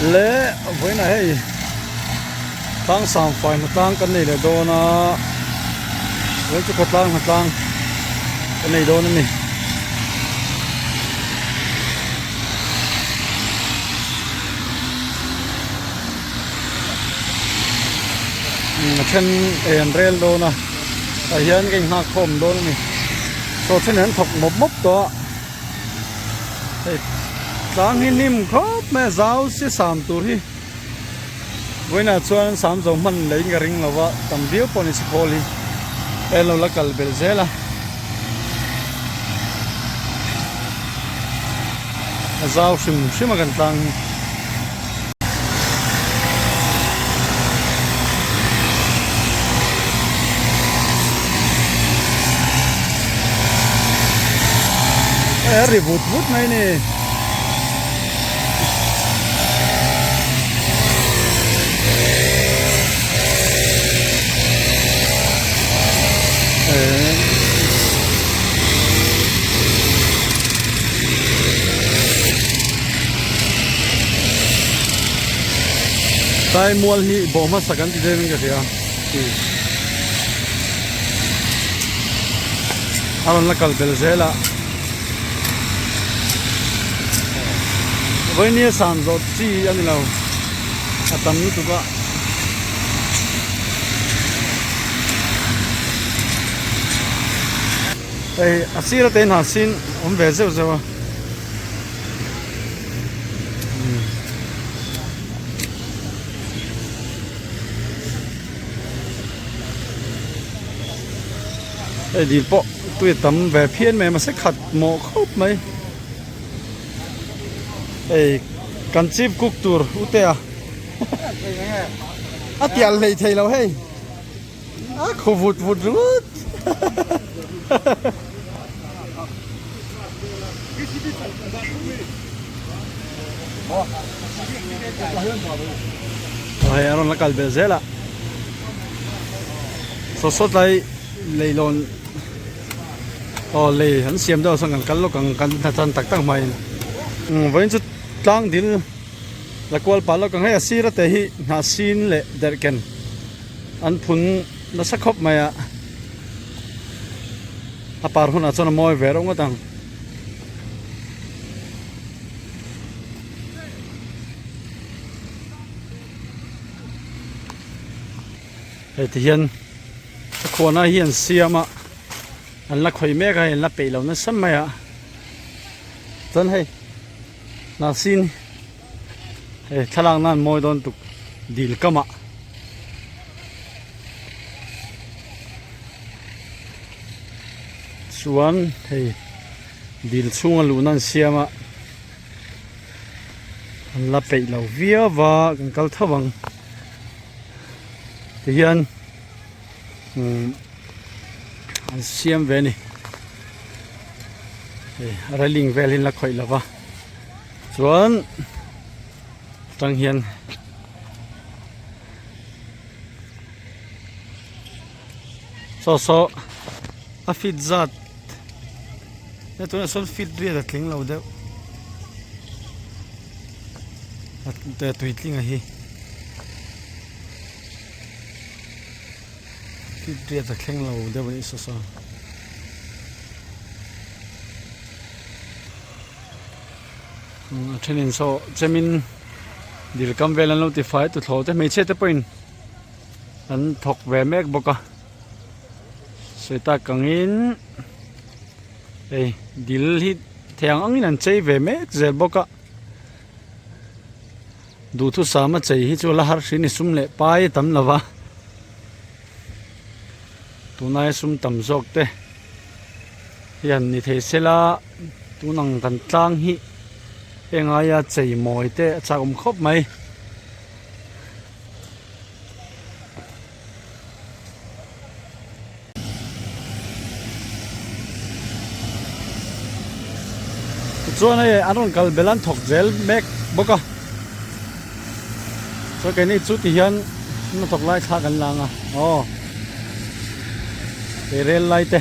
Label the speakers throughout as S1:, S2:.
S1: Le vawiinah hei tlang sang fai hnatlang kan nei leh dawn a vawiin chu khawtlang hnatlang kan nei dawn a ni. A then ei an rel dawn a tah hian ka inghak khawm dawn a ni saw then an thawk mawp mawp tawh a hei tlang hi hnim khawp mai a zau si sam tur hi vawiinah chuan sam zo hman leh in ka ring lo va tam viau pawh ni si khawl hi en lo la kal belh zel a a zau hrim hrim a kan tlang hi. Hei a ri vut vut mai ni. Tlai mual hi bawh hmasa kan ti deuh in ka hria a rawn la kal bel zel a vawinia san zawh chi a ni lo a tam lutuk a. Hei a sir ate in han sin awm ve zeuh zeuh a. Hei dil pawh tui a tam ve phian mai a mahse khat mawh khawp mai. Hei kan chief cook tur u te a a tial hlei thei lo hei a khaw vut vut ringawt. Hei a rawn la kal belh zel a saw saw tlai leilawn aw lei an siam deuh sawn kan kal lawk ang kan hna tan tak tak hmain vawiin chu tlang dil la kual pah lawk ang hei a sir ate hi hnah sin leh derhken an phun nasa khawp mai a a par hunah chuan a mawi ve reuh ngawt ang. Hei ti hian a khuana hi an siam a an la khawih mek a hei an la peih lo nasa mai a chuan hei hnahsin hei thlalak nan mawi dawn tuk dil kam ah. Chuan hei dil chhunga luhna an siam a an la peih lo viau va kan kal tho ang tihian umm an siam ve a ni hei railing vel hi an la khawih lo va chuan atang hian. Saw saw a fit zat he tunah sawn fit riat a tling lo deuh a tui tling a hi fit riat a thleng lo deuh a nih saw saw. A thenin saw chemin dil kam vel an lo ti fai tuthlawh te hmeichhia te pawhin an thawk ve mek bawk a sawi tak angin hei dil hi thei ang angin an chei ve mek zel bawk a duhthusam a chei hi chu la har hrin i sum leh pai a tam lo va tunlai sum tam zawk te hian ni thei sela tun ang kan tlang hi heng aia chei mawi te a chak awm khawp mai. Tichuan hei an rawn kal bel an thawk zel mek bawk a chuan keini chu ti hian an thawk lai thla kan lang a aw hei rel lai te.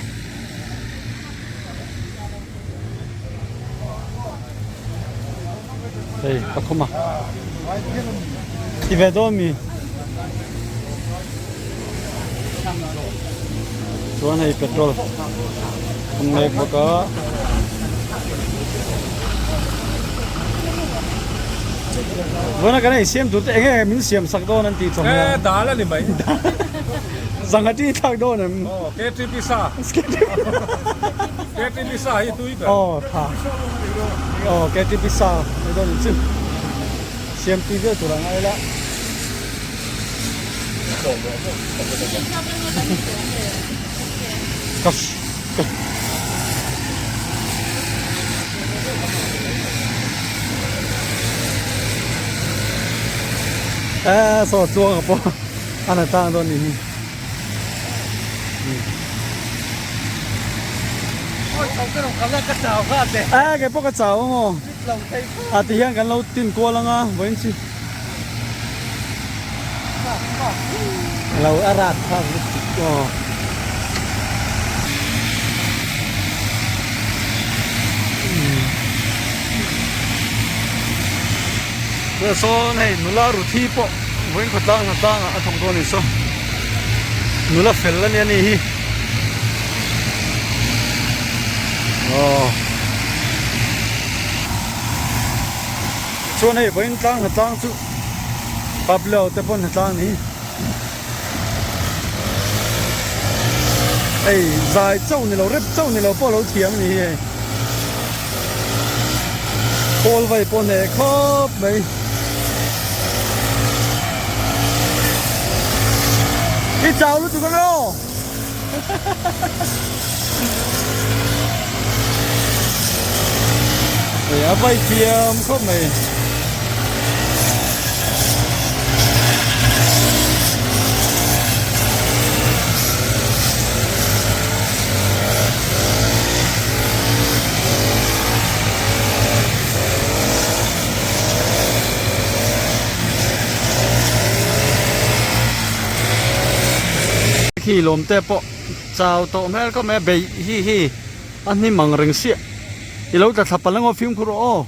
S1: Hei pathum a. Ti ve dawn mi? Chuan hei petrol a mek bawk a. Vawiin a kan ei siam tur te eng nge min siam sak dawn an tih chawm hian.
S2: E dal a ni mai.
S1: Zangha ṭi thlak dawn em?
S2: Aw KTP sa. KTP sa hi tui ber.
S1: Aw tha. Aw KTP sa ni dawn chu. Siam tui viau tur a ngai la. Ka ka Eh saw chuang a pawh a na tang dawn nih hi. Eh kei pawh ka chau ang aw. A ti hian kan lo tin kual ang a vawiin chi. Lo a rat thlak lutuk aw. Tunah sawn hei nula Ruthi pawh vawiin khawtlang hna tlangah a thawk dawn a ni saw nula fel a nia ni hi aw chuan hei vawiin tlang hna tlang chu Pablo te pawn hna tlang a ni hi hei zai chauh ni lo rep chauh ni lo pawh a lo thiam a ni hi hei khawl vai pawh hneh khawp mai. I chau lutuk ang aw. Hei a vai thiam khawp mai. Khi lawm te pawh chau tawh hmel khawp mai a beih hi hi a hnim ang reng siah i lo tla thla palh ang aw fimkhur rawh aw.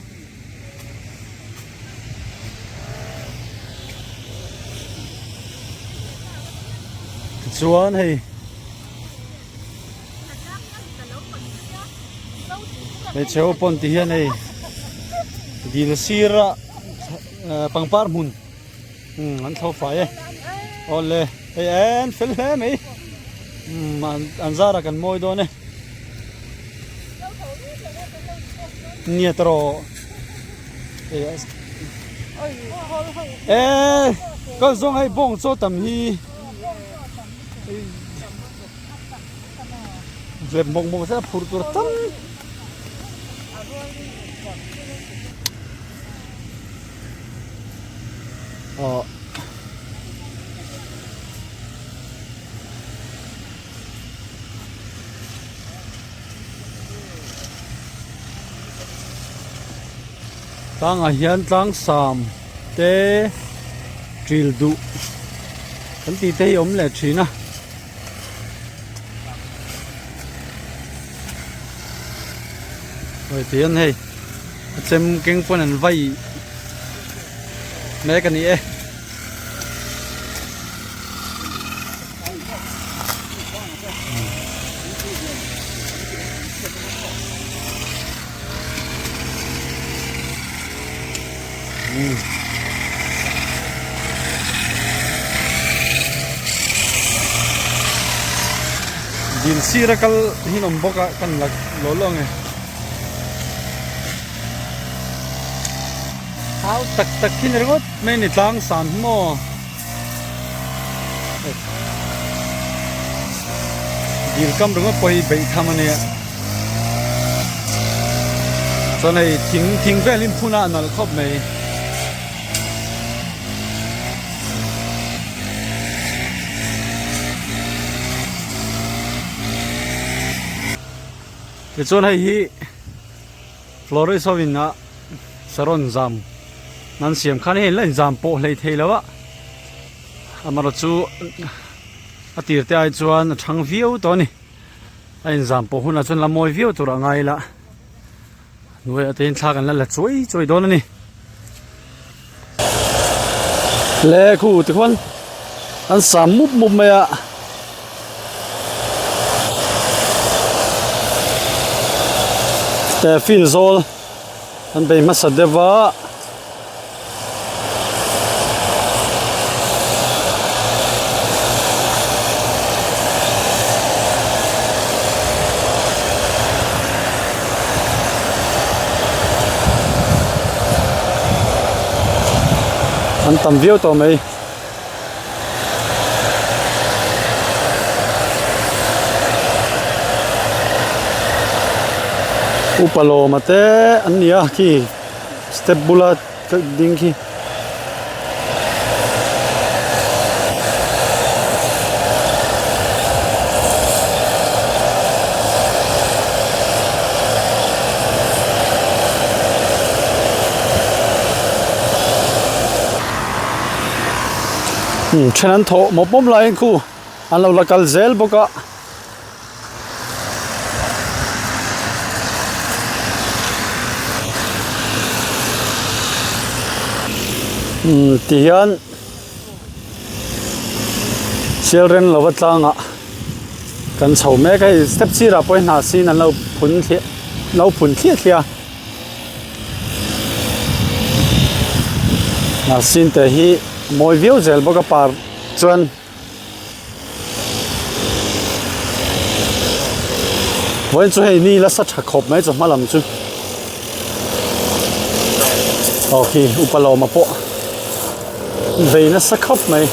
S1: Tichuan hei hmeichhe ho pawn ti hian hei dil sira pangpar hmun an thlo fai e awle hei en fel hle mai an zara kan mawi dawn e nia tawh e ka zawng hei bawng chaw tam hi Zep mawk mawk zet a phur tur tam. Aw. Tlangah hian tlang sam te ṭil duh kan tih te hi a awm leh ṭhin a. Hei ti hian hei a chem keng pawn an vai mek a ni e. Dil sir a kal hi an awm bawk a kan la law law ang e. Au tak tak hi ni ringawt mai a ni tlang san hi maw. Dil kam ringawt pawh hi beih tham a nia. Chuan hei thing thing vel hi phun a a nalh khawp mai. Tichuan hei hi Florist ho in a saron zam an siam khan hei la inzam pawh hlei thei lo a amaherawh chu a tir te ai chuan a thang viau tawh a ni a inzam pawh hunah chuan la mawi viau tur a ngai la hnuaiah te hian thla kan la la chuai chuai dawn a ni. Le khu tikhuan an sam mup mup mai a. Te field zawl an bei hmasa deuh a. An tam viau tawh mai. Upa lawma te an ni a khi step bula ding khi. Then an thawh mawp mawp laiin khu an lo la kal zel bawk a. Umm ti hian sial reng lova tlangah kan chho mek a hei step sirah pawh hi hnah sin an lo phun thliah lo phun thliah thliah a hnah sin te hi a mawi viau zel bawk a par chuan. Vawiin chu hei ni la sa tha khawp mai chawhma lam chu aw khi upa lawma pawh vei nasa khawp mai.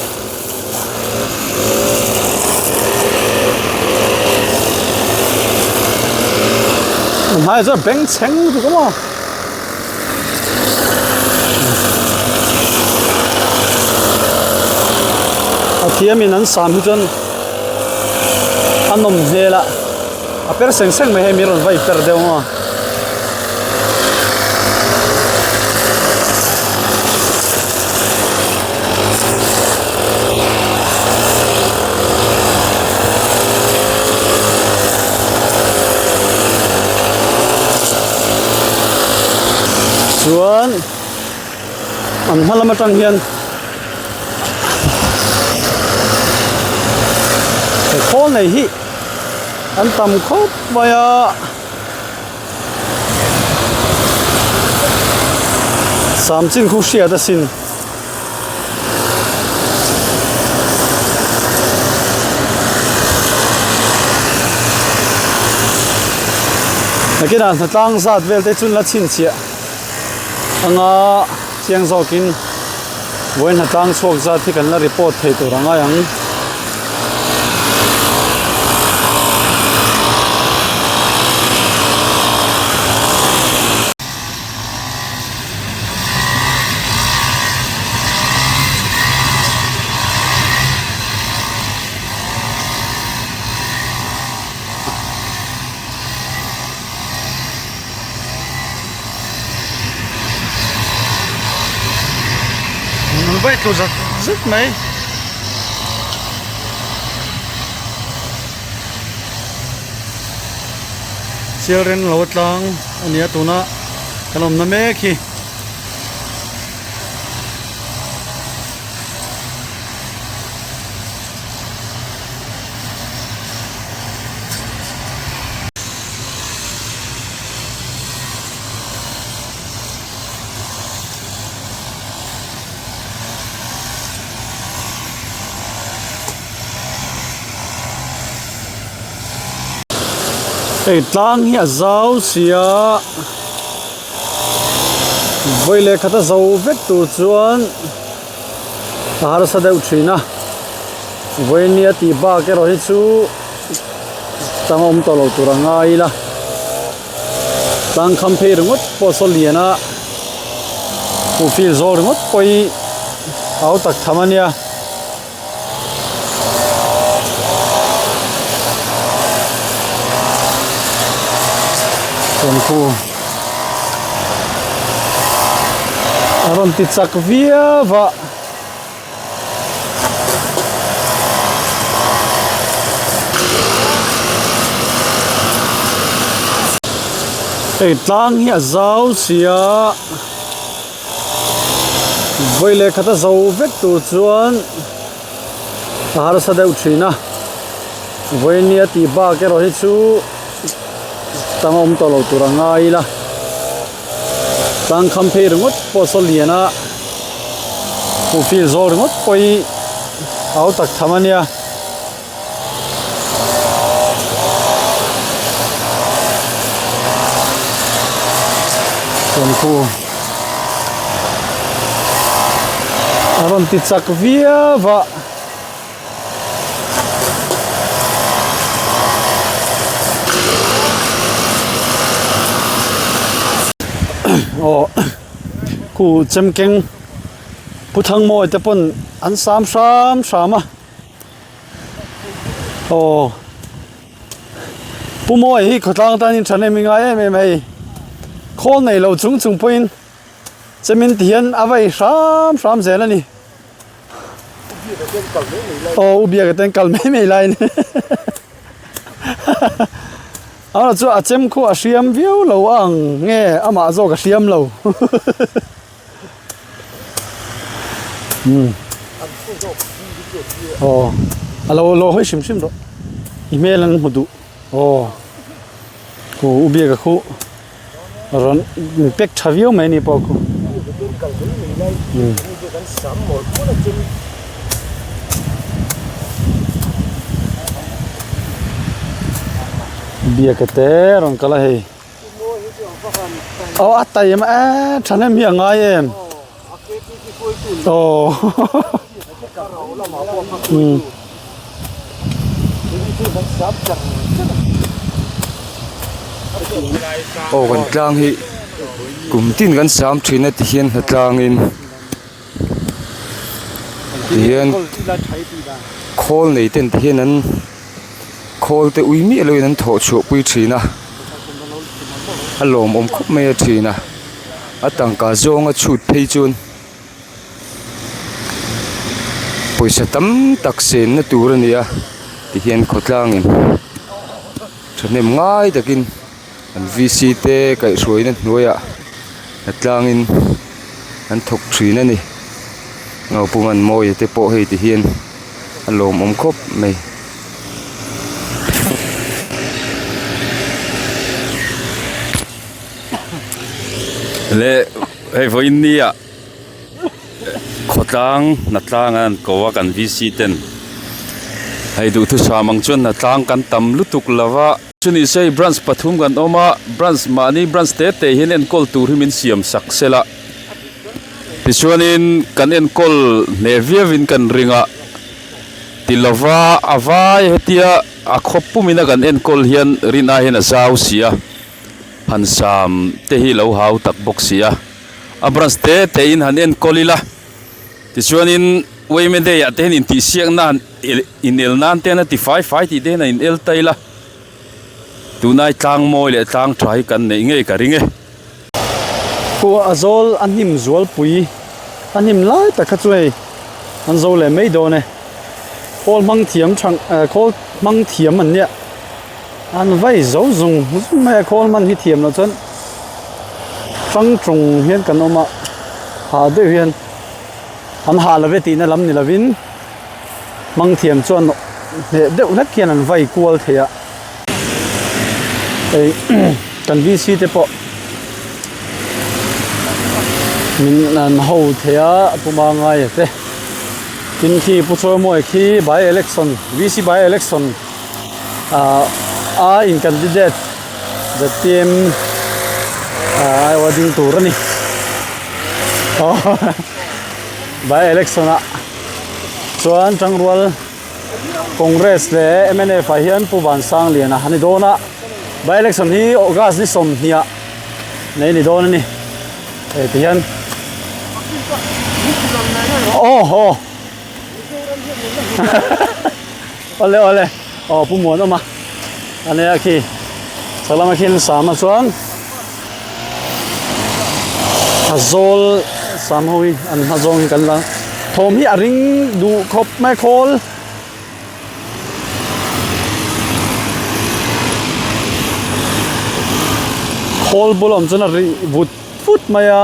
S1: Hmaiah chuan bengchheng lutuk a maw. A thiamin an sam hi chuan a nawm hmel a a per seng seng mai hei mi rawn vai per deuh maw. Chuan an hma lam atang hian he khawl nei hi an tam khawp mai a sam chin khu hriat asin. Nakinah hnatlang zat vel te chun la chhinchhiah anga chiang zawkin vawiin hnatlang chhuak zat hi kan la report thei tur a ngai ang. Vai tlu zat zet mai. Sialren lo tlang a nia tuna kan awmna mek hi. Hei tlang hi a zau si a vawi leh khat a zo vek tur chuan a harsa deuh thin a vawi nia tih bak erawh hi chu tang awm tawh lo tur a ngai ila tlang kham phei ringawt pawh saw lian a field zawl ringawt pawh hi a au tak tham a nia. Thawmhnaw a rawn ti chak viau a. Hei tlang hi a zau si a. Vawi leh khat a zo vek tur chuan a harsa deuh thin a vawi nia tih bak erawh hi chu tang awm tawh lo tur a ngai ila tlang kham phei ringawt pawh saw lian a hmuh feel zawl ringawt pawh hi a ho tak tham a nia. Thawmhnaw a rawn ti chak viau a. Aw khu chemkeng Pu Thangmawi te pawn an sam hram hram a. Aw Pu Mawi hi khawtlang tan in thahnem i ngai em em hei khawl nei lo chung chung pawhin chemin ti hian a vei hram hram zel a ni aw u biak te an kal mai mai lai a ni amaherawhchu chu a chem khu a hriam viau lo ang nge amah zawk a hriam lo. Aw a lo lo hawi hrim hrim rawh i hmel an hmu duh aw khu u biak a khu rawn pack tha viau mai a ni pawh khu biak a te rawn kal a hei. Aw a taim e thahnem hi a ngai em aw umm
S3: Aw kan tlang hi kum tin kan sam thin a ti hian hnatlangin tihian khawl nei ten ti hian an. Khawl te ui miah loin an thawh chhuah pui thin a a lawmawm khawp mai a thin a a tangka zawnga chhut phei chuan pawisa tam tak senna tur a ni a tihian khawtlangin thahnem ngai takin an V C te kaihhruaina hnuaiah hnatlangin an thawk thin a ni naupang mawia te pawh hei tihian. A lawmawm khawp mai.
S4: Le hei vawiin nia khawtlang hnatlang an ko a kan VC ten hei duhthusam ang chuan hnatlang kan tam lutuk lova chuni se hei branch pathum kan awm a branch mahni branch te te hian enkawl tur hi min siam sak sela. Tichuanin kan enkawl hneh viauin kan ring a, ti lova a vai hetia a khawp pumina kan enkawl hian rin ai hian a zau si a, han sam te hi lo hau tak bawk si a, a branch te te in han enkawl ila, tichuanin Wayme Day ah te hian intihsiakna han inel nan te hian a ti fai fai tih te hian a inel ta ila, tunai tlang mawi leh tlang tha hi kan neih ngei ka ring e.
S1: Khu a zawl a hnim zual pui a hnim lai tak kha chu hei an zo leh mai dawn e khawl hmang thiam thang eh khawl hmang thiam an nia an vai zo zung zung mai a khawl hman hi thiam loh chuan hrang tung hian kan awm a hah deuh hian an hah love tihna lam ni lovin hmang thiam chuan hneh deuh hlek hian an vai kual thei a. Hei kan VC te pawh min an ho thei a pu Mangaia te tin khi pu Chawimawi khi by election VC by election ah a in candidate ZPM ah aiawh a ding tur a ni aw by election ah chuan tangrual. Congress leh mnf ah hian Pu Vansangliana a ni dawn a, by election hi August ni sawmhnih ah nei a ni dawn a ni hei ti hian aw haw awle awle aw Pu Muanawma a nia khi chhak lamah khian sama chuan a zawl sam ho hi an hma zawng hi kan la thawm hi a ring duh khawp mai khawl. Khawl bul awm chuan a ri vut vut mai a.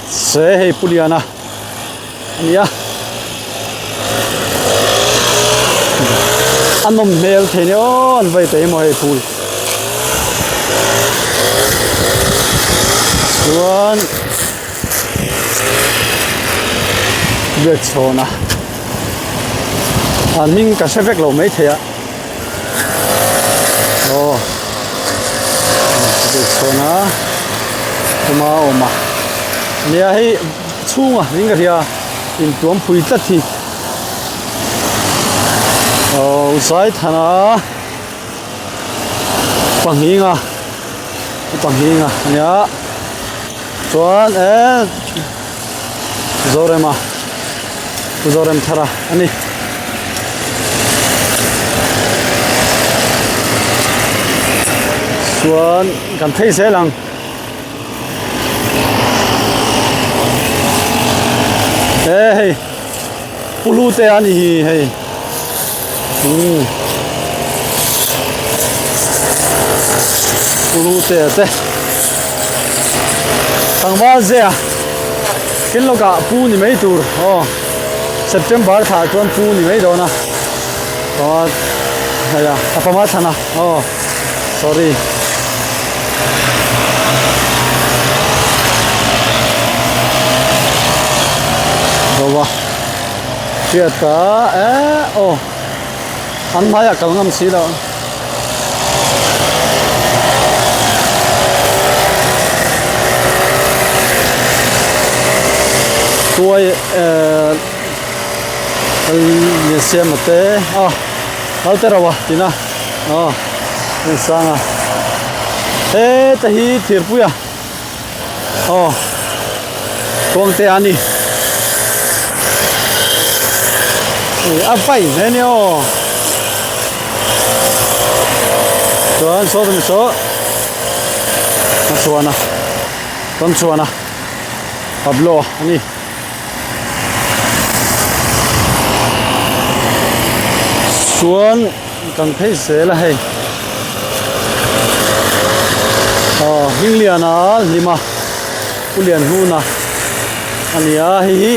S1: Se hei Pu Liana a nia. A nawm hmel thei nia aw an vei ta hi maw hei phul. Chuan biak chhawn a an hming ka hre vek lo mai thei a aw biak chhawn a kuma a awm a nia hei chhunga ding ka hria intuam phui tlat hi aw zaithana pahnih a pahnih a nia. Chuan eh Zorema Zorem thara a ni. Chuan kan phei zel ang. Eh hei Pulu te a ni hi hei. Hmm. Pulu te te. Tlangval zia kin lawkah pu ni mai tur aw September thlah chuan pu ni mai dawn a pama hei a a pama thlan a aw sorry Goa hriat a eh aw an hmaiah kal ngam si lo. Tuai eh kal siam a te a kal te rauh a tina aw heng sang a heta hi thirpui a aw tuang te a ni a vai hle nia aw chuan saw tawh saw a chuan a tawn chuan a Pablo a ni. Chuan kan phei zel a hei aw Hmingliana hlima Pu Lianhnuna a ni a hei hi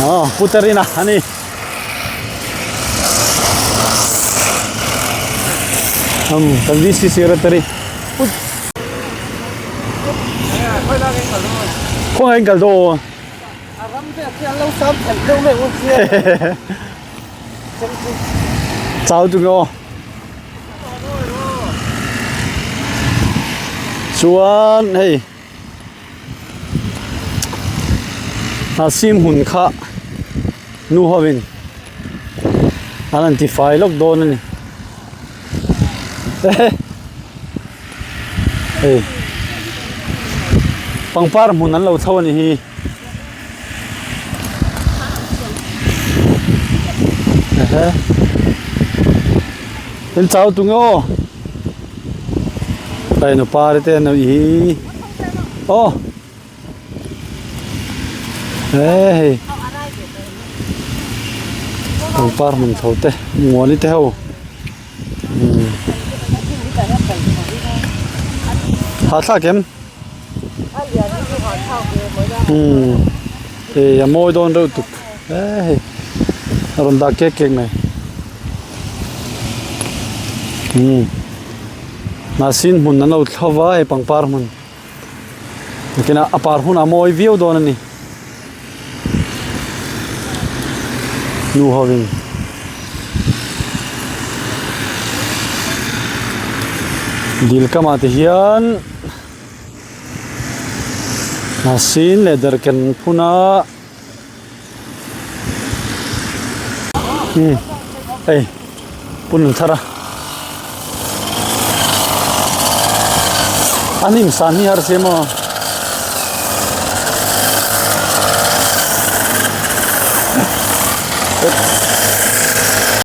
S1: aw Pu Terina a ni. Um kan VC secretary put khawngaih in kal dawn chau chu nge aw chuan hei Hnahsin hmun kha nu hovin an han ti fai lawk dawn a ni hei pangpar hmun an lo chho a ni hi in chau tung e aw. Taino pare te an hi aw hei pangpar hmun tho te muani te ho hahthlak em umm hei a mawi dawn reuh tuk hei a rawn dah kek kek mai. Umm hnahsin hmun an lo thlo va hei pangpar hmun nakinah a par hunah a mawi viau dawn a ni nu hovin dil kamah te hian hnahsin leh derhken phun a. Hmm hei pun an thar a a hnim san hi har se maw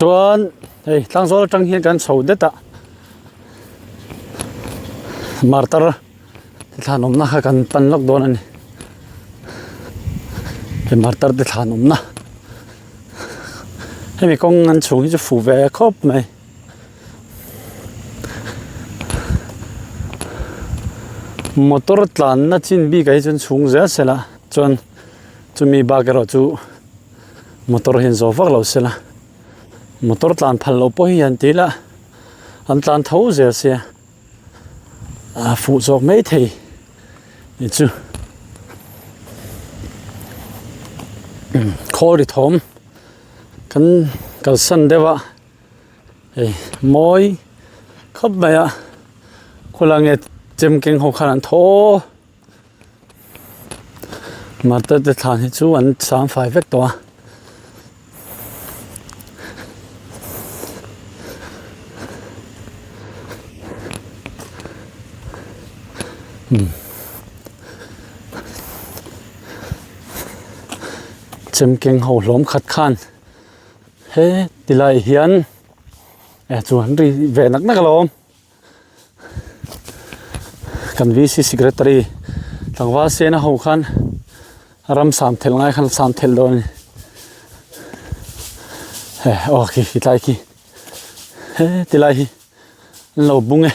S1: chuan hei tlangzawl atang hian kan chho det a martar Ti thlan awmna kha kan pan lawk dawn a ni he martar te thlan awmna. Hemi kawng an chhung hi chu fuh ve khawp mai. Motor tlanna chin bikah hi chuan chhung zel sela chuan chumi bak erawh chu motor hian zawh vak lo sela motor tlan phal loh pawh hi han ti ila an tlan tho zel sia a fuh zawk mai thei ni chu khawl ri thawm kan kalsan deuh a. Hei mawi khawp mai a khawlai nge chem keng ho khan an thaw martar te thlan hi chu an sang fai vek tawh a. Chem keng ho hlawm khat khan. He tilai hian eh chu an ri ve nak nak alawm kan V C secretary tlangval sena ho khan ram sam thelh ngai khan sam thelh dawn a ni he aw khi khi tlai khi he tilai hi an lo bung e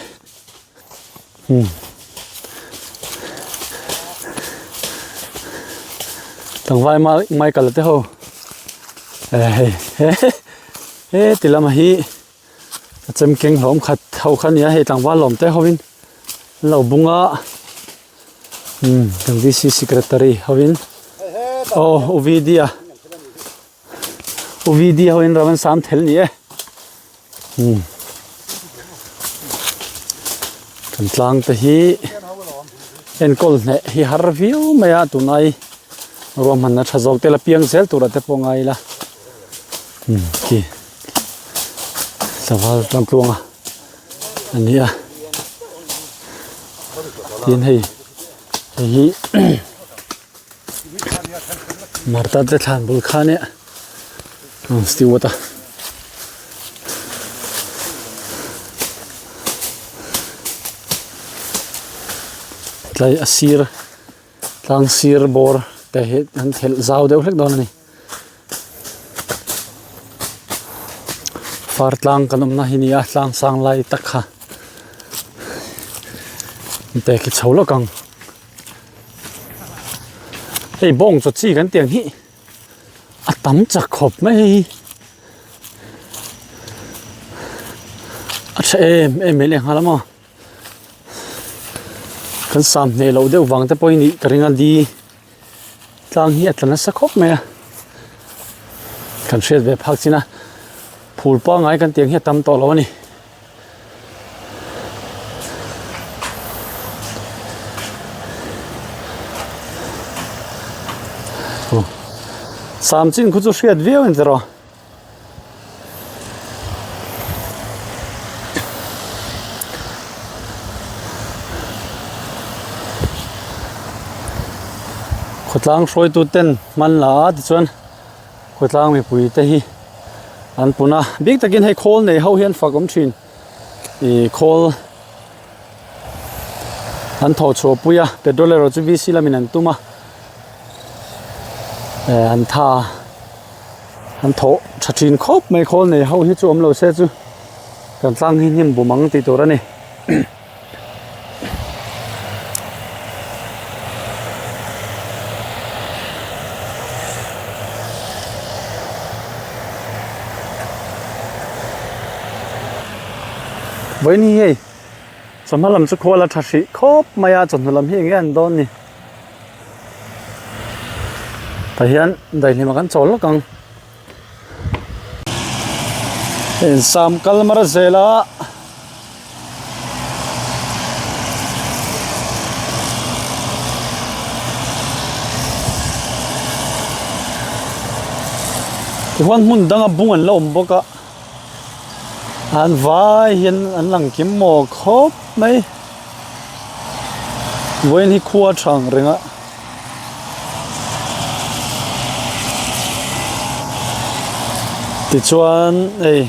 S1: umm tlangval Michael te ho eh hei he he ti lama hi a chem keng hlawm khat ho kha ania hei tlangval lawm te hovin an lo bung a umm kan V C secretary hovin aw U V D a U V D hovin ram an sam thelh ni e. Umm kan tlang te hi enkawl hneh hi har viau mai a tunai ruahmanna tha zawk te la piang zel tur ah te pawh ngai ila umm khi saval tlang tluang a ani a tin hei hei hi martar te thlan bul kha nia steward a. Tlai a sir tlang sir bawr te hi an thelh zau deuh hlek dawn a ni far tlang kan awmna hi a ni a tlang sang lai tak kha te khi chho lawk ang hei bawng chaw chi kan tiang hi. A tam chak khawp mai hei hi a tha em em mai leh nghal a maw kan sam hneh loh deuh vang te pawh hi nih ka ring a di tlang hi a tla nasa khawp mai a kan hriat ve phak chin a phul pangngai kan tih ang hi a tam tawh lo a ni. Sam chin khu chu hriat viau a ni tawh. Khawtlang hruaitu ten hman la a tichuan khawtlang mipui te hi an pun a bik takin hei khawl nei ho hian fak awm thin ih khawl an thawh chhuah pui a petrol erawh chu V C lamin an tum a eh an tha an thawh tha thin khawp mai khawl nei ho hi chu awm lo se chu kan tlang hi hnim bum ang tih tur a ni. Vawiin hi hei chawhma lam chu khual a tha hrih khawp mai a chawhnu lam hi eng nge an dawn ni tah hian daihlim ah kan chawl lawk ang Insam kal mar zel a. Tichuan hmun danga bung an la awm bawk a an vai hian an lang kim maw khawp mai vawiin hi khua tha ang reng a. Tichuan hei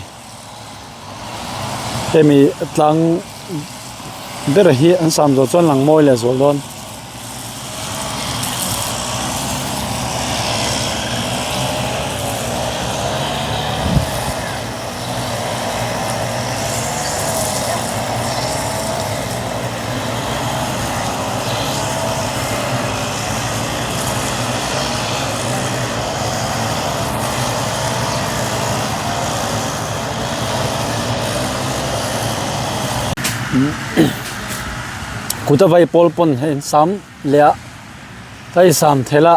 S1: hemi tlang ber hi an sam zawh chuan lang mawi leh zual dawn. Kut a vai pawl pawn hei an sam leh a hei sam thel a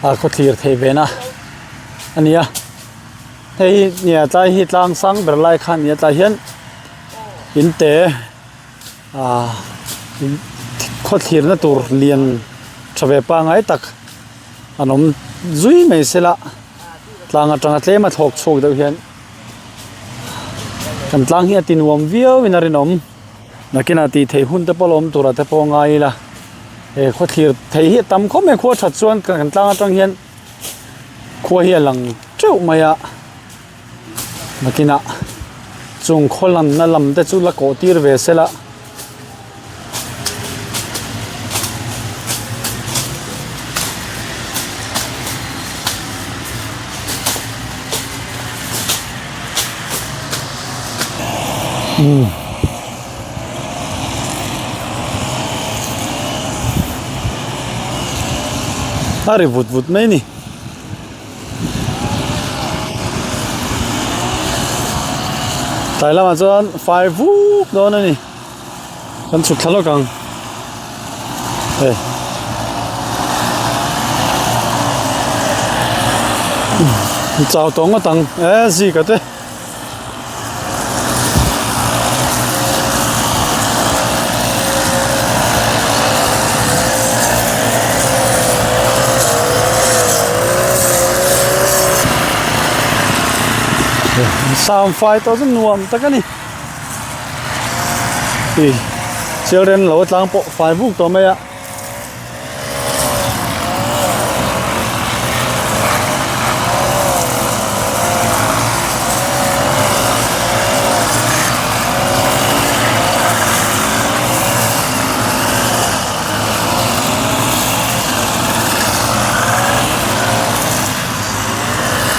S1: a khaw thlir theih ve na a ni a hei hi nia tlai hi tlang sang ber lai kha a ni a tlai hian in te ah khaw thlir na tur lian tha ve pangai tak an awm zui mai se la tlang atanga tlem a thlawk chhuak deuh hian. Kan tlang hi a ti nuam viau in a rinawm nakinah tih theih hun te pawh la awm turah te pawh a ngai ila he khaw thlir theih hi a tam khawp mai khua that chuan kan tlang atang hian khua hi a lang teuh mai a nakinah chung khaw lanna lam te chu la kawh tir ve sela. A ri vut vut mai a ni. Tlai lamah chuan fai vuk dawn a ni kan chhuk thla lawk ang hei chau tawh ngawt ang e zika te. Sam fai tawh chu nuam tak a ni ih children lo tlang pawh fai vuk tawh mai a.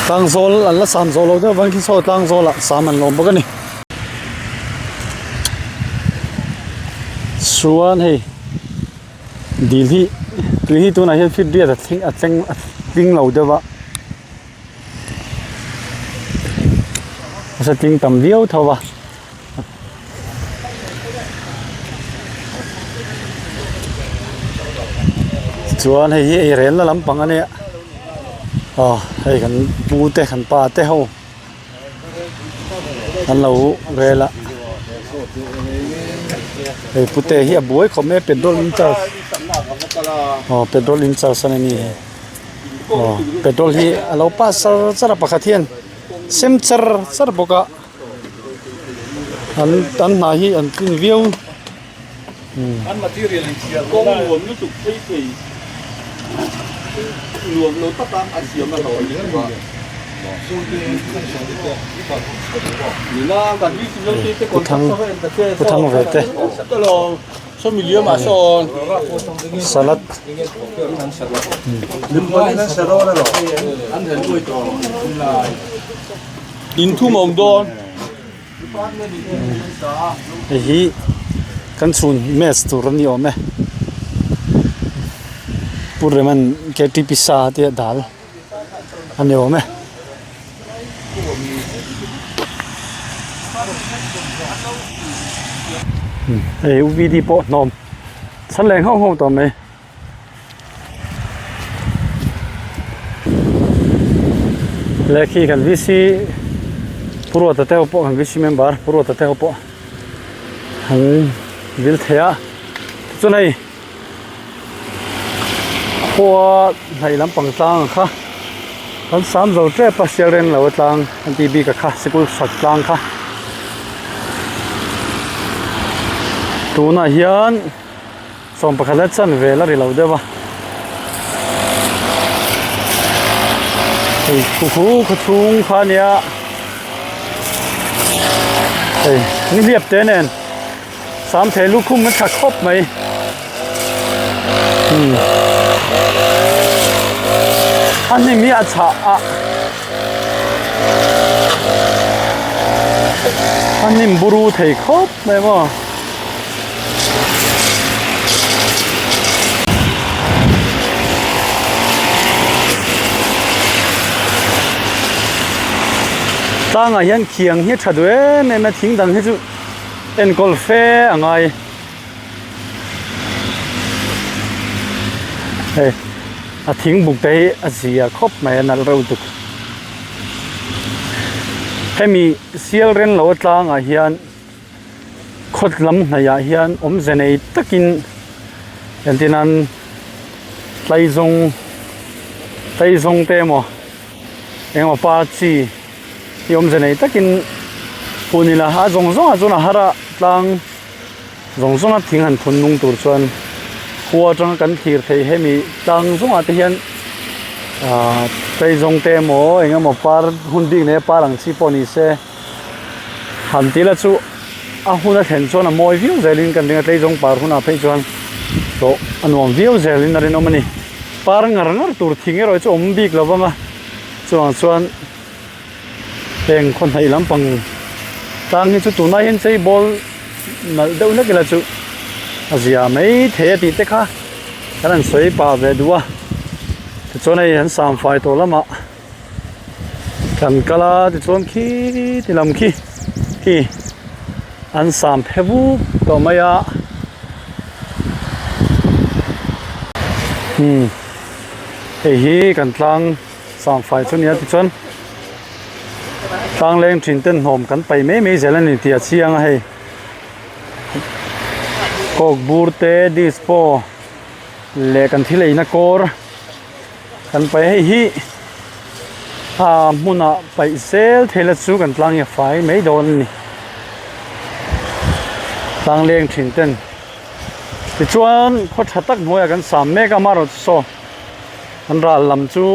S1: Tlangzawl an la sam zawh loh deuh avangin khi saw tlangzawlah sam an lawm bawk a ni. Chuan hei dil hi tui hi tunah hian fit riat a thleng a tleng a tling lo deuh a nasa tling tam viau tho a chuan hei hi ei relna lampang a nia aw hei kan pu te kan pa te ho. An lo rel a hei pute hi a buai khawp mai a petrol in charge aw petrol in charge a ni aw petrol hi a lo pass char char a pakhat hian sem char char bawk a an an hna hi an tlin viau. Pu thang pu thang ve te salad Hei hi kan chhun match tur a ni awm e Pu Reman K T P sa te a dal a ni awm e. Hei U V D pawh hnawm chhan leh nghauh nghauh tawh mai. Leh khi kan VC Pu Ruata te ho pawh kan VC member Pu Ruata te ho pawh an vil thei a tichuan hei khua hnaih lampang tlang kha kan sam zo tep a sial reng lo a tlang an tih bik a kha sikul sak tlang kha tunah hian. 11 a chan vel a ri lo deuh a hei khu khu khaw chhung kha a nia hei nihliap te nen sam thei lukhum a tha khawp mai umm a hnim hi a chhah a a hnim buru thei khawp mai maw. Tlangah hian khiang hi a tha duh em em a thing dang hi chu. Enkawl fe a ngai. Hei a thing buk te hi a zia khawp mai a nalh reuh tuk. Hemi sial ren lo tlangah hian khawt lam hnaihah hian awmze nei takin entir nan tlaizawng tlaizawng te emaw engemaw pa chi hi awmze nei takin hun ila a zawng zawng ah chuan a har a tlang zawng zawng a thing han phun nung tur chuan khua atanga kan thlir theih hemi tlang zawng ah te hian ahh tlaizawng te emaw eng emaw par hun bik nei a par ang chi pawh ni se han ti la chu a hun a thlen chuan a mawi viau zelin kan ring a tlaizawng par hunah phei chuan tawh a nuam viau zelin a rinawm a ni par ngar ngar tur thing erawh hi chu a awm bik lo vang a chuvang chuan. Heng khaw hnaih lampang tlang hi chu tunlai hian chei bawl nalh deuh hlek ila chu a zia mai thei a tih te kha kan han sawi pah ve duh a tichuan hei an sam fai tawh lamah kan kal a tichuan khi ti lam khi khi an sam phe vuk tawh mai a umm hei hi kan tlang. Sangfai chu nia tichuan tlang leng thin ten hnawm kan paih mai mai zel a ni tih a chiang a hei coke bur te dispo leh kan thil eina kawr kan paih hei hi a hmunah paih zel thei la chu kan tlang hi a fai mai dawn a ni tlang leng thin ten tichuan khaw tha tak hnuaiah kan sam mek a amaherawhchu saw. An ral lam chu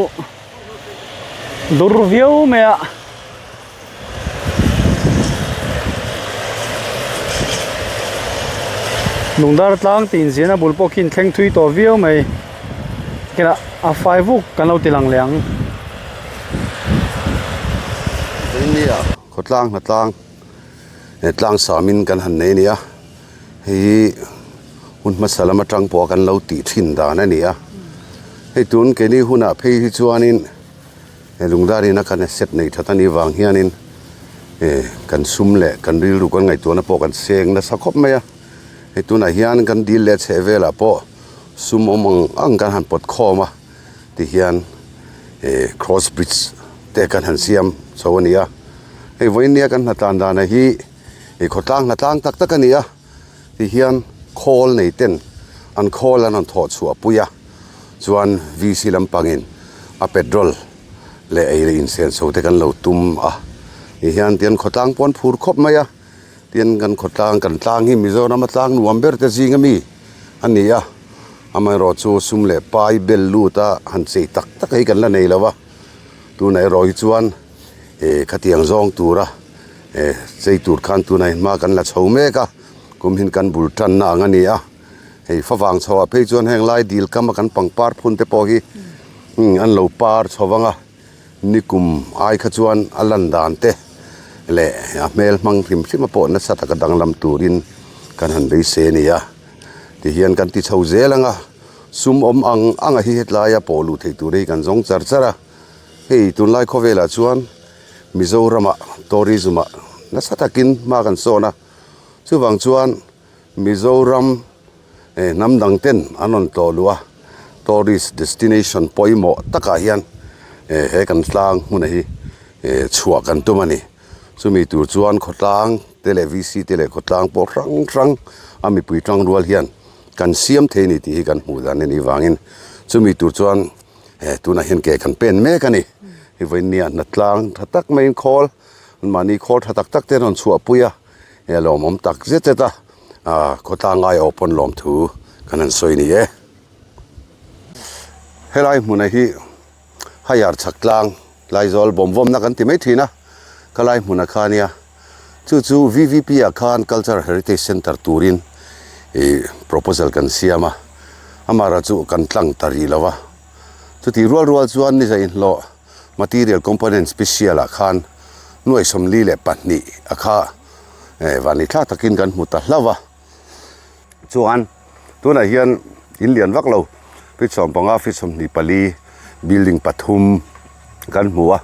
S1: dur viau mai a. Lungdar tlang tih inziahna bul pawh khi inthleng thui tawh viau mai. Tikhian a fai vuk kan lo ti lang leh ang.
S5: Nia khawtlang hnatlang tlang samin kan han nei a nia. Hei hi hun hmasa lam atang pawh kan lo tih thin dan a ni a hei tun keini hunah phei hi chuanin he lungdar ina kan asset nei that a nih vang hianin eh kan sum leh kan rilru kan ngaihtuahna pawh kan seng nasa khawp mai a hei tunah hian kan dil leh chheh velah pawh sum awm ang ang kan han pawt khawm a tihian eh cross bridge te kan han siam chho a ni a hei vawiin nia kan hnatlan danah hi. Hei khawtlang hnatlang tak tak a ni a ti hian khawl nei ten an khawl an rawn thawh chhuah pui a chuan VC lampangin a petrol leh ei leh insenso te kan lo tum a ti hian tian khawtlang pawh an phur khawp mai a tin kan khawtlang kan tlang hi Mizoram a tlang nuam ber te zing ami a ni a amaherawhchu sum leh pai bel lut a han chei tak tak hi kan la nei lo va tunah erawh hi chuan eh khatiang zawng tura. Eh chei tur khan tunah hian hma kan la chho mek a kum hin kan bul tanna ang a ni a hei favang chho ah phei chuan heng lai dil kam a kan pangpar phun te pawh hi an lo par chho vang a nikum ai kha chuan a lan dan te leh a hmel hmang hrim hrim a pawh nasa taka danglam turin kan han beisei a ni a tihian kan ti chho zel ang a sum awm ang ang a hi hetlai a pawh luh theih tur hi kan zawng char char a hei tunlai khawvelah chuan. Mizoramah tourism ah nasa takin hma kan sawn a, chuvang chuan Mizoram eh hnam dang ten an rawn tlawh luh a, tourist destination pawimawh takah hian eh he kan tlang hmun hi eh chhuah kan tum a ni. Chumi tur chuan khawtlang te leh VC te leh khawtlang pawh hrang hrang a mipui tang rual hian kan siam thei a ni tih hi kan hmuh dan a nih vangin chumi tur chuan He tunah hian ke kan pen mek a ni. Hei vawinia hnatlang tha tak maiin khawl anmahni khawl tha tak tak te an rawn chhuahpui a, hei a lawmawm tak zet zet a, ah khawtlang ngai awh pawn lawmthu kan han sawi ni e. Helai hmunah hi Haiar chhak tlang Laizawl bawm vawmna kan ti mai thin a, ka lai hmunah kha ania chu chu VVP ah khan Cultural Heritage Centre turin ih proposal kan siam a. Amara chu kan tlang ta rih lo a, chutih rual rual chuan ni zainhlawh material component special ah khan nuai 42 a kha eh vani thla takin kan hmu ta hlauh a. Chuan tunah hian in lian vak lo feet 15 feet 24 building pathum kan hmu a,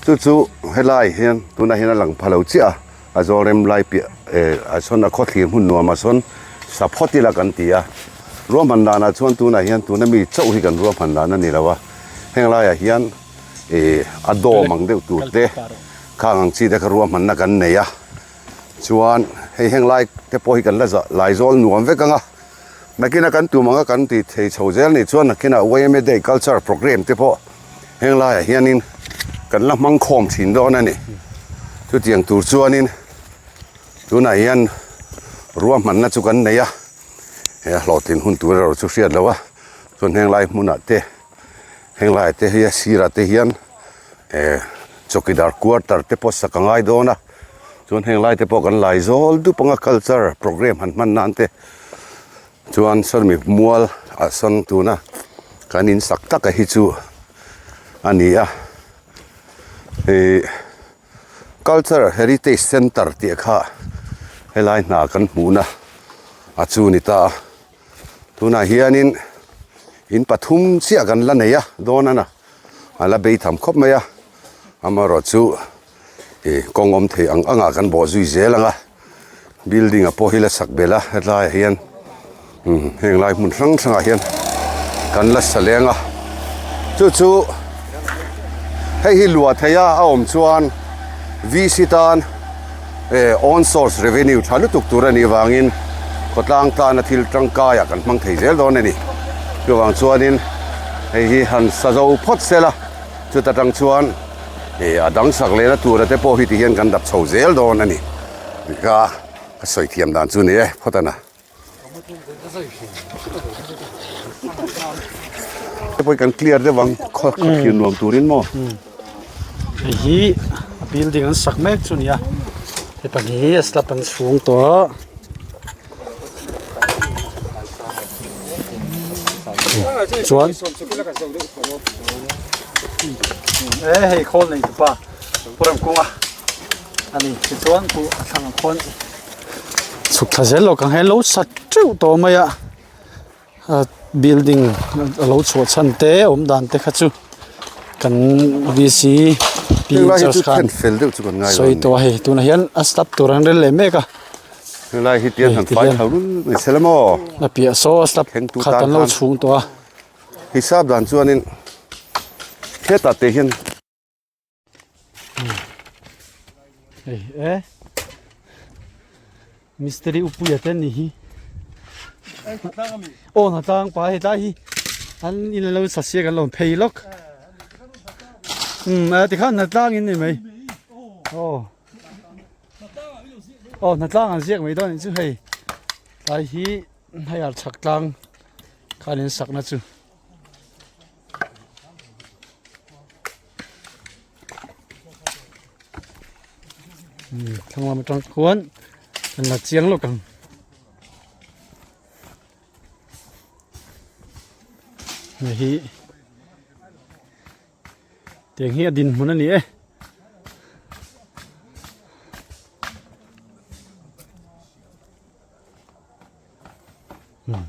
S5: chu chu helai hian tunah hian a lang pha lo chiah a. A zawl rem lai piah eh ah sawn a khawthlir hmun nuamah sawn sa phawt ila kan ti a. Ruahman danah chuan tunah hian tuna mi chauh hi kan ruahman dan a ni lo a, heng laiah hian ih a dawm ang deuh tur te khang ang chi te kha ruahmanna kan nei a. Chuan hei heng lai te pawh hi kan la zah lai zawl nuam vek ang a, nakina kan tum anga kan ti thei chho zel nih chuan nakinah yma day culture programme te pawh heng laiah hianin kan la hmang khawm thin dawn a ni. Chutiang tur chuanin tunah hian ruahmanna chu kan nei a, he a hlawhtlin hun tur erawh chu hriat loh a, chuan heng lai hmunah te heng laiah te hi a sirah te hian eh chawkidar quarter te pawh sak a ngai dawn a. Chuan heng lai te pawh kan lai zawl dup anga culture programme han hman nan te chuan sawmi mual ah sawn tuna kan in sak tak a hi chu a ni a ih culture heritage centre tih kha helai hna kan hmuhna a chu ni ta a tunah hianin in pathum chiah kan la nei a dawn a na a la bei tham khawp mai a amaherawhchu. Ih kawng awm thei ang angah kan bawh zui zel ang a building a pawh hi la sak belh a hetlaiah hian umm heng lai hmun hrang hrangah hian kan la sa leng a chu chu hei hi luah theih a a awm chuan VC tan eh own source revenue tha lutuk tur a nih vangin khawtlang tana thil tangkai ah kan hmang thei zel dawn a ni chuvang chuanin hei hi han sa zo phawt sela chuta tang chuan. Ih a dang sak lehna tura te pawh hi ti hian kan dap chho zel dawn a ni ka ka sawi thiam dan chu ni e phawt a na. Te pawh hi kan clear deuh ang khaw thlir nuam turin maw.
S1: Hei hi a building an sak mek chu a ni a hepa hi a slab an chhung tawh a. Chuan e hei khawl nei tupa pu Ramkunga a ni tichuan pu a thlang ah khuan chhuk thla zel lo kang hian lo sat teuh tawh mai a building a lo chhuah chhan te awm dan te kha chu kan VC pi in charge khan sawi tawh a hei tunah hian a step tur an rel leh mek a.
S5: Helai hi tiang han fai thau lul mai se la maw?
S1: A piah saw slab khat an lo chhung tawh a.
S5: Hisap dan chuanin hetah te hian.
S1: Hei e mistiri upuia te ni hi. Aw hnatlang pa hei tlai hi an in an lo sa siak an lo phei lawk. Umm tikhan hnatlang in ni mai. Aw. Aw hnatlang an ziak mai dawn anih chu hei tlai hi hei ar chhak tlang khan in sakna chu. Thlang lam atang khuan an la chiang lawk ang. Hei hi Tiang hi a dinhmun a ni e. Hmm.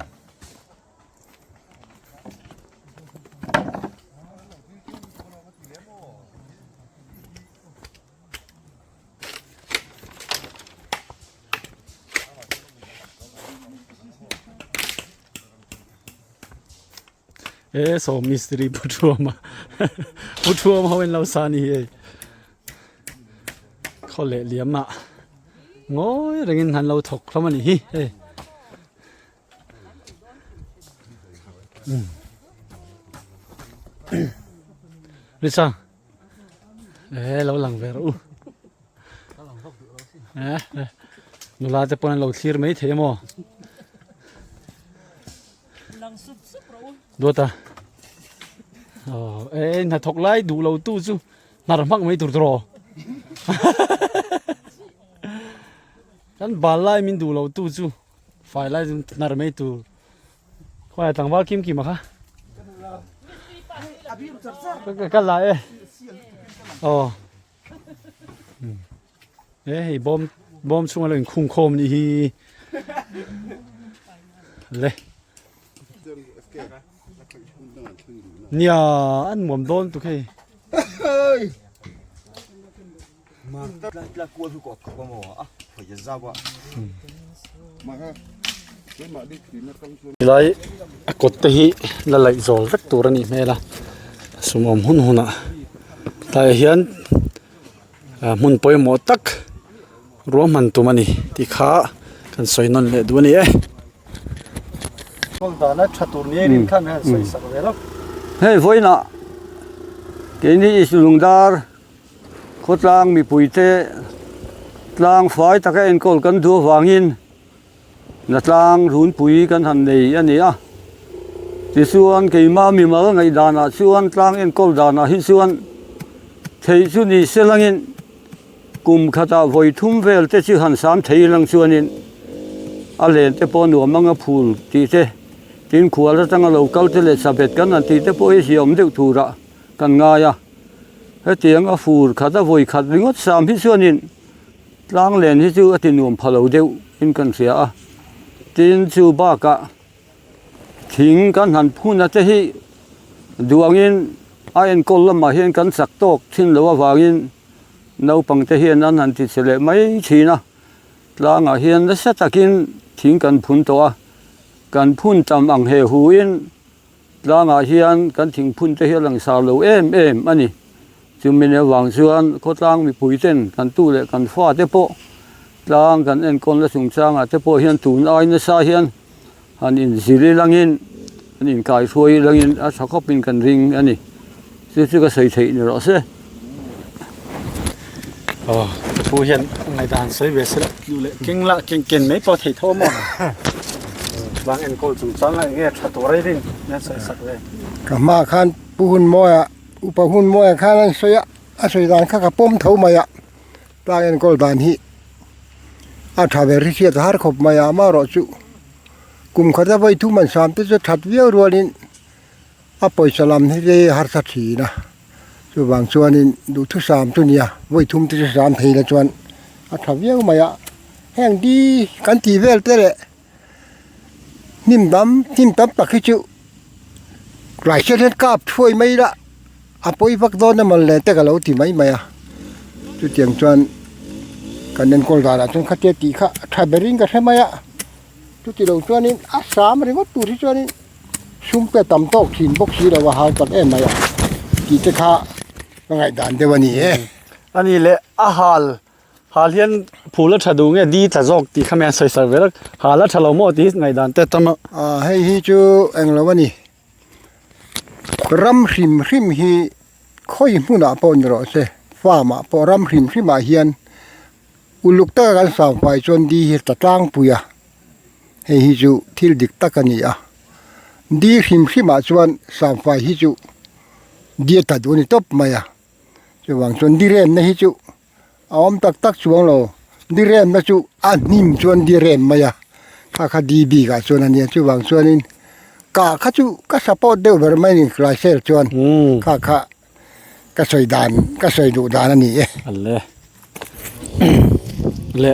S1: E saw mistri pu thuama pu thuam ho in lo sa ni hi hei khaw leh liam ah ngawi rengin han lo thawk hlawm a ni hi hei Lisa e lo lang ve rawh u nula te pawn an lo thlir mai thei a maw. Duata aw e hnathawk lai duh lo tu chu hnar hmak mai tur tawh kan bal lai min duh lo tu chu fai lai chu hnar mai tur khawiah tlangval kim kim a kha ka la e aw E hei bawm bawm chhunga lo inkhung khawm nih hi le nia an muam dawn tuk hei. Tilai a kawt te hi la laih zawl vek tur a nih hmel a sum awm hun hunah tlaiah hian ah hmun pawimawh tak ruahman tum a ni tih kha kan sawi nawn leh duh a ni e.
S6: Hei vawiinah keini Isulungdar khawtlang mipuite tlang fai taka enkawl kan duh avangin Natlang runpui kan han nei a ni a, tichuan keimah mimal ngaihdanah chuan tlang enkawl danah hi chuan theih chu ni se langin kum khatah vawi thum vel te chu han sam thei lang chuanin a len te pawh nuam anga phul tih te, tin khual atanga lo kal te leh chabet kan han tih te pawh hi ziaawm deuh turah kan ngai a, hetiang a fur khat a vawi khat ringawt sam hi chuanin. Tlang len hi chu a ti nuam pha lo deuh in kan hria a, tin chu bakah thing kan han phun a te hi duangin a enkawl lamah hian kan chak tawk thin loh avangin naupang te hian an han ti che leh mai thin a, tlangah hian nasa takin thing kan phun tawh a, kan phun tam ang he hu in. Tlangah hian kan thingphun te hi a langsar lo em em a ni. Chumi nen avang chuan khawtlang mipui ten kan tu leh kan fa te pawh tlang kan enkawlna chungchangah te pawh hian tun ai nasa hian han inzir ilangin an inkaihruai ilangin a tha khawpin kan ring a ni. Chu chu ka sawi theih ni rawh se.
S1: Aw ka pu hian ngaihdan sawi ve se la tlu leh keng lah keng ken mai pawh thei tho a maw tlang enkawl chungchang a enge tha tur a rin hian sawi sak ve.
S7: Ka hmaah khan Pu Hunmawia Upa Hunmawia khan an sawi a, a sawi dan kha ka pawm tho mai a, tlang enkawl dan hi a tha ber hi hriat a har khawp mai a, amaherawhchu kum khata vawi thum an sam te chu that viau rualin A pawisa lam hi te harsa thin a, chuvang chuanin duhthusam chu nia vawi thum te chu sam thei la chuan a tha viau mai a, heng di kan tih vel te leh hnim dam hnim tam tak hi chu tlai hian hian kap thuai mai ila a pawi vak dawn emaw le te ka lo ti mai mai a, chutiang chuan kan enkawl danah chuan khatia tih kha a tha berin ka hre mai a, chuti lo chuanin a sam ringawt tur hi chuanin. Sum te tam tawk thin bawk si lo a hau tak em mai a tih te kha ka ngaihdan deuh a ni e.
S1: A ni leh a hal hal hian phul a tha duh nge di tla zawk tih kha mian sawi sak ve rak hal a tha lo maw tih hi ngaihdan te tam a.
S7: Aaa hei hi chu englo a ni ram hrim hrim hi khawi hmunah pawh ni rawh se farm ah pawh ram hrim hrim ah hian uluk taka kan sangfai chuan di hi ta tlangpui a. Hei hi chu thil dik tak a ni a, di hrim hrim ah chuan sangfai hi chu diet a duh a ni tawp mai a, chuvang chuan di remna hi chu a awm tak tak chuang lo, di remna chu a hnim chuan di rem mai a, kha kha di bik ah chuan a nia chuvang chuanin kah kha chu ka support deuh ber mai a ni hlaisel chuan kha kha ka sawi dan ka sawi duh dan a ni e.
S1: Le le.